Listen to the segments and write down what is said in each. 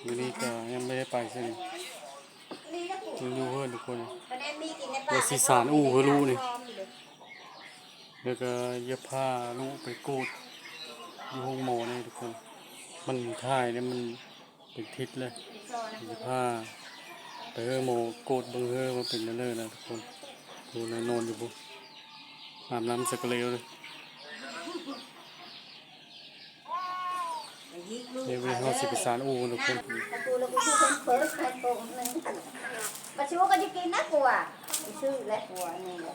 ມື້ນີ້ກໍຍັງບໍ່ໄດ້ໄປໃສ ຍັງຢູ່ເຮືອນທຸກຄົນ. ວ່າຊິສານອູ້ເພື່ອລູກນີ້ ແລ້ວກໍຈະພາລູກໄປກວດຢູ່ໂຮງໝໍນີ້ທຸກຄົນ. ມັນຖ່າຍແລ້ວມັນເປັນພິດເລີຍ ຈະພາໄປເຮືອໝໍກວດເບິ່ງເຮືອວ່າເປັນແນວໃດນະທຸກຄົນ. ໂອ້ ນອນຢູ່ພຸ້ນ ອາບນ້ຳໃສ່ກະເລວເລີຍ. ດຽວເຮົາຊິໄປສານອູ້ກັນທຸກຄົນ. ປະຕູລະກູຄືຄົນເປີດໃຫ້ໂຕໜຶ່ງ ປະຊູກໍຈະກິນນະ ກວ່າ ຊື້ແລ້ວ ກວ່ານີ້ແຫຼະ.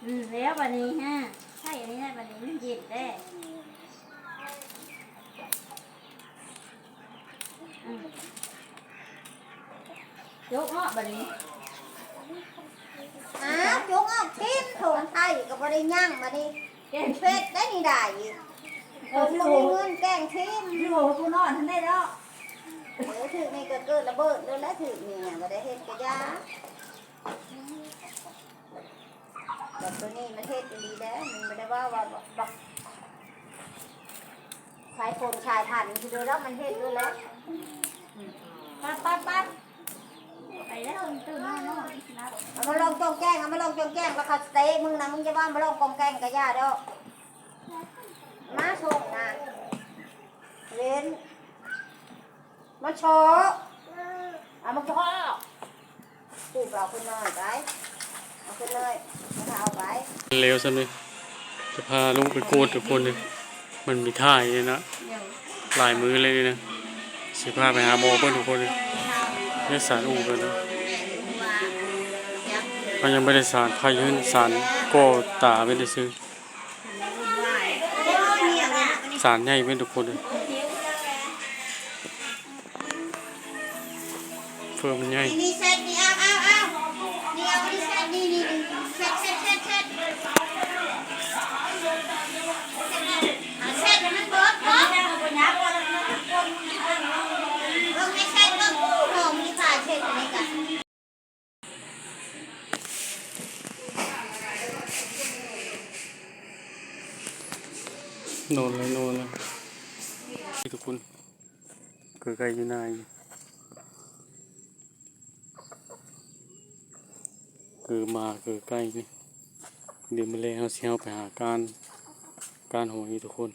ອືມ ແລ້ວບາດນີ້ຮະ ໃຊ້ອັນນີ້ແລ້ວ ບາດນີ້ມັນເຢັນແລ້ວ. ອືມ ຈົກເນາະບາດນີ້. ອ້າວ ຈົກອອກຖິ້ມ ຖົງໄທກໍບໍ່ໄດ້ຍັງບາດນີ້. ເຜັດໄດ້ນີ້ໄດ້ ເອີ ບໍ່ມີເງິນແກງຖິ້ມ ຢູ່ຜູ້ນອນຫັ້ນໄດ້ເນາະ. ເອີ ຖືກນີ້ກໍເກີດລະເບີດໂລດແຫຼະ ຖືກນີ້ນະ ບໍ່ໄດ້ເຮັດກະຢ່າ. ແບບໂຕນີ້ມັນເຮັດອີ່ຫຼີແລ້ວ ມັນບໍ່ໄດ້ເວົ້າວ່າບັກ ສາຍຝົນສາຍພັນຄືດອກ ມັນເຮັດຢູ່ແລ້ວ. ໄປ ໄປ ໄປ ໄປແລ້ວ ຕື່ນນອນ ເອົາມາລອງຈອງແຈ້ງ ເອົາມາລອງຈອງແຈ້ງ ແລ້ວເຂົາສະເຕະມຶງນະ ມຶງຈະວ່າມາລອງກອງແກງກະຢ່າດອກ. ມາສົ່ງນະ ເວັນ ມາຊໍ ເອົາມາຊໍ ປູບເອົາຂຶ້ນໜ້ອຍໄປ ເອົາຂຶ້ນໜ້ອຍ ມາເອົາໄປ. ແລ້ວຊັ້ນນີ້ ຈະພາລູກໄປກວດທຸກຄົນເດ້ ມັນມີຖ່າຍນີ້ນະ ຫຼາຍມື້ເລີຍນີ້ນະ. ຊິພາໄປຫາໝໍເບິ່ງທຸກຄົນເດ້ ໄດ້ສານອູ້ເພິ່ນນະ. ເຮົາຍັງບໍ່ໄດ້ສານ ພາຍືນສານກໍຕາເວັນຊື່ໆ. ສານໃຫຍ່ເວີຍທຸກຄົນເອີຍ ເຟີມັນໃຫຍ່. ນີ້ ນີ້ ເຊັດນີ້ ເອົາ ເອົາ ເອົາ ນີ້ ເອົາ ນີ້ ເຊັດນີ້ ນີ້ ນີ້ ເຊັດ ເຊັດ ເຊັດ ເຊັດ ເຊັດໃຫ້ມັນເບິດ ເບິ່ງໃຫ້ເຊັດ ເບິ່ງ ໂອ້ ຫອມນີ້ ພາເຊັດອັນນີ້ກະ. ນອນແລ້ວ ນອນແລ້ວທຸກຄົນ. ເກີໄກ່ຢູ່ນາ ເກີໝາ ເກີໄກ່ນີ້. ດຽວມື້ແລງເຮົາຊິເອົາໄປຫາການ ການຫອຍທຸກຄົນ.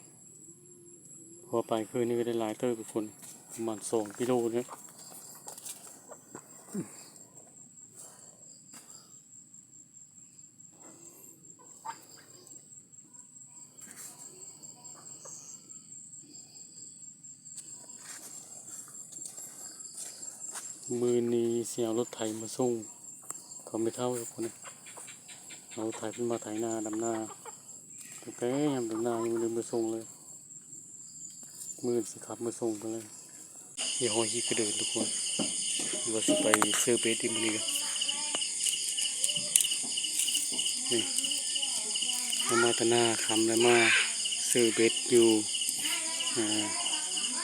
ເພາະວ່າໄປຄືນນີ້ກໍໄດ້ຫຼາຍເຕີບທຸກຄົນ ປະມານສອງກິໂລນີ້. ມື້ນີ້ຊິເອົາລົດໄຖມາສົ່ງເຂົາແມ່ເຖົ້າທຸກຄົນ. ເອົາລົດໄຖເພິ່ນມາໄຖນາ ດຳນາ ຕັ້ງແຕ່ຍາມດຳນາຍັງບໍ່ໄດ້ມາສົ່ງເລີຍ. ມື້ອື່ນຊິຂັບມາສົ່ງເພິ່ນເລີຍ. ດຽວເຮົາຮີບກະເດີນທຸກຄົນ ວ່າຊິໄປເຊີເບັດອີກມື້ນີ້ກະ. ນີ້ ເຮົາມາແຕ່ນາຄຳແລ້ວ ມາເຊີເບັດຢູ່ ອ່າ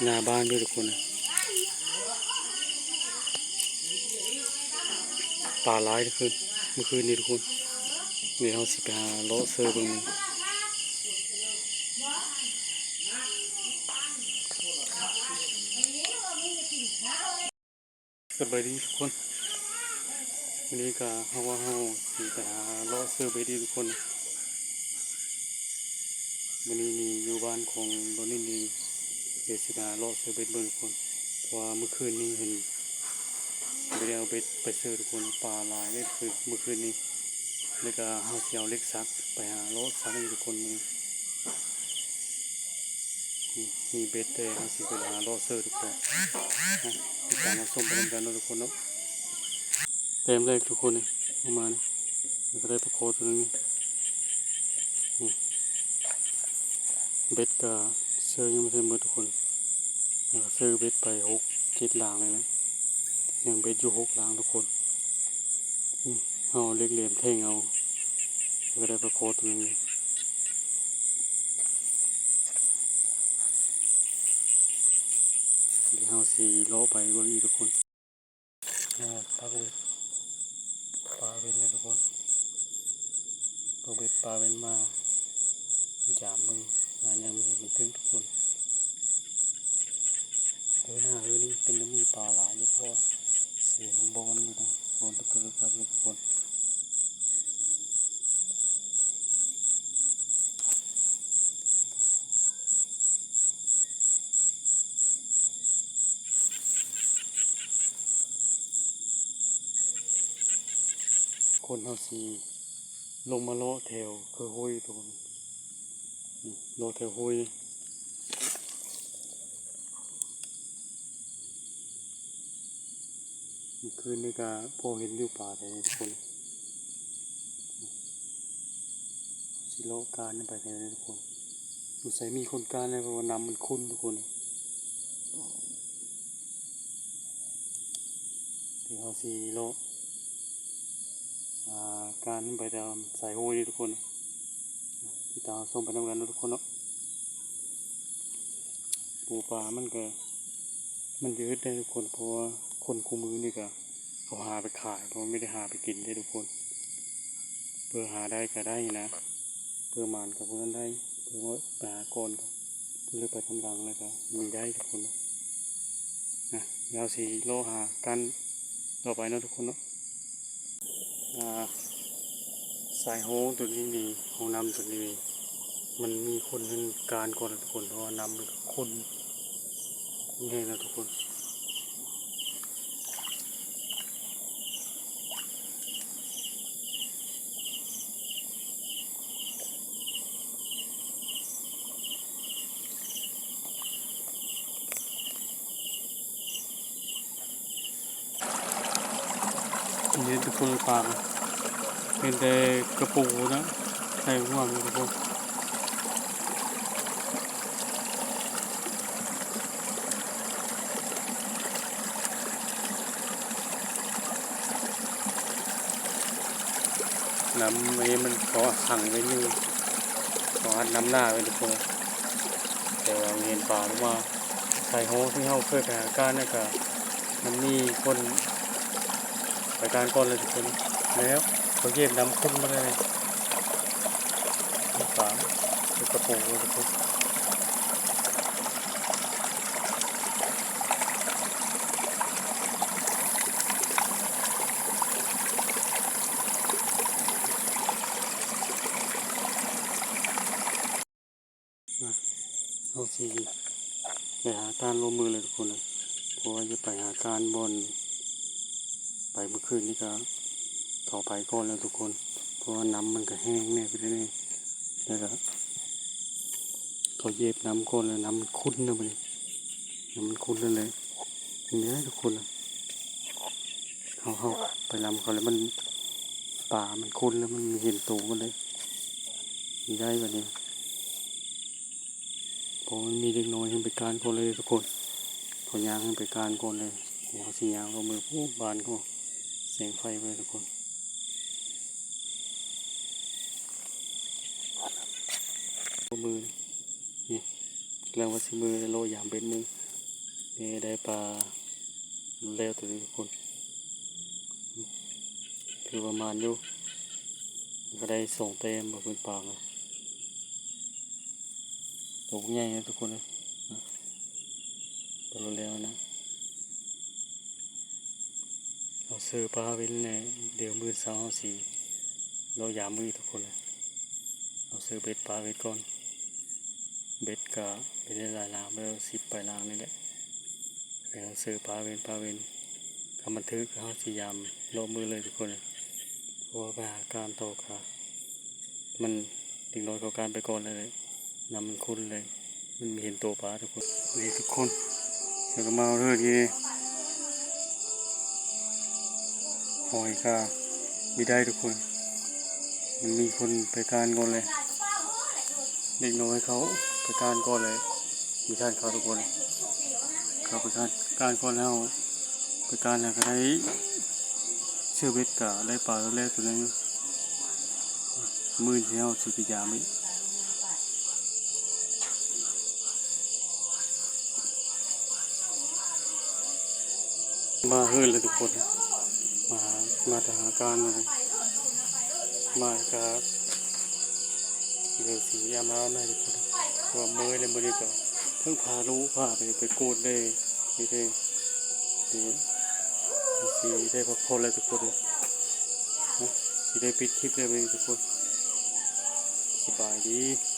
ໜ້າບ້ານເດີ້ທຸກຄົນ. ປາຫຼາຍເມື່ອຄືນ ເມື່ອຄືນນີ້ທຸກຄົນ. ດຽວເຮົາຊິໄປຫາເລາະເຊີເບິ່ງ. ສະບາຍດີທຸກຄົນ. ມື້ນີ້ກະເຮົາວ່າເຮົາຊິໄປຫາເລາະເຊີເບັດອີກທຸກຄົນ. ມື້ນີ້ນີ້ຢູ່ບ້ານຂອງໂດນິນນີ້ ດຽວຊິໄປຫາເລາະເຊີເບັດເບິ່ງທຸກຄົນ. ເພາະວ່າມື້ຄືນນີ້ເຫັນບໍ່ໄດ້ເອົາເບັດໄປເຊີທຸກຄົນ ປາຫຼາຍເດ້ຄືນ ມື້ຄືນນີ້. ແລ້ວກະເຮົາຊິເອົາເຫຼັກສັກໄປຫາເລາະສັກອີກທຸກຄົນ. ມື້ນີ້ມີເບັດແຕ່ເຮົາຊິໄປຫາເລາະເຊີທຸກຄົນ. ຕິດຕາມຮັບຊົມໄປນຳກັນເນາະທຸກຄົນເນາະ. ແຕ້ມແລກທຸກຄົນນີ້ ເອົາມານີ້ ແລ້ວກະໄດ້ປາຄໍໂຕໜຶ່ງນີ້. ເບັດກະເຊີຍັງບໍ່ທັນໝົດທຸກຄົນ. ເຊີເບັດໄປຫົກເຈັດລາງແລ້ວແຫຼະ ຍັງເບັດຢູ່ຫົກລາງທຸກຄົນ. ເຮົາເຫຼັກແຫຼມແທງເອົາ ແລ້ວກະໄດ້ປາຄໍໂຕໜຶ່ງ. ດຽວເຮົາຊິເລາະໄປເບິ່ງອີກທຸກຄົນ. ອ່າ ປາເວັນ ປາເວັນເລີຍທຸກຄົນ. ປາເວັນ ປາເວັນມາຢາມເບິ່ງ ຫາຍັງບໍ່ເຫັນມັນຖືກທຸກຄົນ. ຄົນ ທຸກຄົນ ທຸກຄົນ ຄົນເຮົາຊິລົງມາເລາະແຖວເຄືອໂຮຍ ທຸກຄົນ ເລາະແຖວໂຮຍ. ມື້ຄືນນີ້ກະພໍເຫັນຢູ່ປາແຖວນີ້ທຸກຄົນ ຊິເລາະການໄປແຖວນີ້ທຸກຄົນ ສົງໄສມີຄົນການແດ່ ເພາະວ່ານ້ຳມັນຂຸ່ນທຸກຄົນ ດຽວເຮົາຊິເລາະ ອ່າ ການໄປຕາມສາຍໂຮຍນີ້ທຸກຄົນ ຕິດຕາມຊົມໄປນຳກັນເນາະທຸກຄົນເນາະ. ປູປາມັນກະ ມັນຈະອຶດໄດ໋ທຸກຄົນ ເພາະວ່າຄົນຄູ່ມື້ນີ້ກະເຂົາຫາໄປຂາຍ ເພາະວ່າບໍ່ໄດ້ຫາໄປກິນເດ້ທຸກຄົນ ເພື່ອຫາໄດ້ກະໄດ້ນະ ເພື່ອໝານກະຜູ້ນັ້ນໄດ້ ເພື່ອວ່າໄປຫາກ່ອນ ເພື່ອໄປນຳຫຼັງແລ້ວກະມີໄດ້ທຸກຄົນເນາະ. ນະ ດຽວເຮົາຊິເລາະຫາກັນຕໍ່ໄປເນາະທຸກຄົນເນາະ. ອ່າ ສາຍໂຮງໂຕນີ້ນີ້ ໂຮງນ້ຳໂຕນີ້ນີ້ ມັນມີຄົນເຮັດການກ່ອນແລ້ວທຸກຄົນ ເພາະວ່ານ້ຳມັນຂຸ່ນ ຂຸ່ນແຮງແລ້ວທຸກຄົນ. ເຫັນແຕ່ຄົນປາ ເຫັນແຕ່ກະປູນະ ໃສ່ຮ່ວມຢູ່ທຸກຄົນ. ນ້ຳອັນນີ້ມັນ ເຂົາຂັງໄວ້ຢູ່ ເຂົາອັດນ້ຳໜ້າໄວ້ທຸກຄົນ ແຕ່ວ່າເຫັນປາລົງມາ. ສາຍໂຮງທີ່ເຮົາເຄີຍໄປຫາການນັ້ນກະ ມັນມີຄົນໄປການກ່ອນເລີຍທຸກຄົນ ແລ້ວເຂົາເຫຍບນ້ຳຂຸ່ນໝົດເລີຍ ປາ ເປັນກະໂປງເລີຍທຸກຄົນ. ມາ ເຮົາຊິໄປຫາການລົງມືເລີຍທຸກຄົນເອີຍ ເພາະວ່າຈະໄປຫາການບ່ອນ ໄປມື້ຄືນນີ້ກະ ເຂົາໄປກ່ອນແລ້ວທຸກຄົນ ເພາະວ່ານ້ຳມັນກະແຮງແດ່ ເປັນແນວນີ້ ແລ້ວກະ ເຂົາເຫຍບນ້ຳກ່ອນແລ້ວ ນ້ຳມັນຂຸ່ນແລ້ວບັດນີ້ ນ້ຳມັນຂຸ່ນແລ້ວແຫຼະ ນີ້ເດີທຸກຄົນ ເຮົາ ເຮົາໄປນຳເຂົາແລ້ວມັນ ປາມັນຂຸ່ນແລ້ວມັນມີເຫັນໂຕມັນເລີຍ ຊິໄດ້ບັດນີ້ ເພາະມັນມີເດັກນ້ອຍເພິ່ນໄປການກ່ອນເລີຍທຸກຄົນ ເຂົາຍ່າງເພິ່ນໄປການກ່ອນເລີຍ ດຽວເຮົາຊິຍ່າງເລາະມືພຸ້ນ ບ້ານເຂົາ ແສງໄຟພຸ້ນເລີຍທຸກຄົນ. ມື້ນີ້ກຳລັງວ່າຊິມື້ເລາະຢາມເບັດມື້ ນີ້ໄດ້ປາແລ້ວໂຕໜຶ່ງທຸກຄົນ ຖືວ່າໝານຢູ່ ກະໄດ້ສອງແຕ້ມ ບໍ່ເປັນປານະ ໂຕບັກໃຫຍ່ເລີຍທຸກຄົນເອີຍ ປາແລ້ວນະ. ເຮົາເຊີປາເວັນແລ້ວ ດຽວມື້ເຊົ້າເຮົາຊິເລາະຢາມມື້ອີກທຸກຄົນເອີຍ ເຮົາເຊີເບັດປາເວັນກ່ອນ ເບັດກະເປັນຫຼາຍໆລາງ ເບິດສິບປາຍລາງນີ້ແຫຼະ ດຽວເຮົາເຊີປາເວັນ ປາເວັນ ຄັນມັນຖືກເຮົາຊິຢາມເລາະມື້ເລີຍທຸກຄົນເອີຍ ເພາະວ່າໄປຫາການຕໍ່ກະ ມັນ ເດັກນ້ອຍເຂົາການໄປກ່ອນແລ້ວເດ້ ນ້ຳມັນຂຸ່ນເລີຍ ມັນມີເຫັນໂຕປາທຸກຄົນ ນີ້ທຸກຄົນ ເຂົາກະມາເລີຍນີ້ ຫອຍກະມີໄດ້ທຸກຄົນ ມັນມີຄົນໄປການກ່ອນເລີຍ ເດັກນ້ອຍເຂົາໄປການກ່ອນເລີຍ ມີທ່ານເຂົາທຸກຄົນ ເຂົາໄປການ ການກ່ອນແລ້ວ ໄປການແລ້ວກະໄດ້ເຊີເບັດກະໄດ້ປາແລ້ວໂຕໜຶ່ງ ມື້ອື່ນເຮົາຊິໄປຢາມອີກ ມາເຮືອນແລ້ວທຸກຄົນ ມາ ມາແຕ່ຫາການ ມາກະ ດຽວຊິອາບນ້ຳໃຫ້ທຸກຄົນ ເພາະວ່າເມື່ອຍແລ້ວ ມື້ນີ້ກະເພິ່ງພາລູກພາໄປ ໄປກວດເດ້ ນີ້ເດ້ ນີ້ ຊິໄດ້ພັກຜ່ອນແລ້ວທຸກຄົນເອີຍ ຊິໄດ້ປິດຄລິບແລ້ວບັດນີ້ທຸກຄົນ ສະບາຍດີ.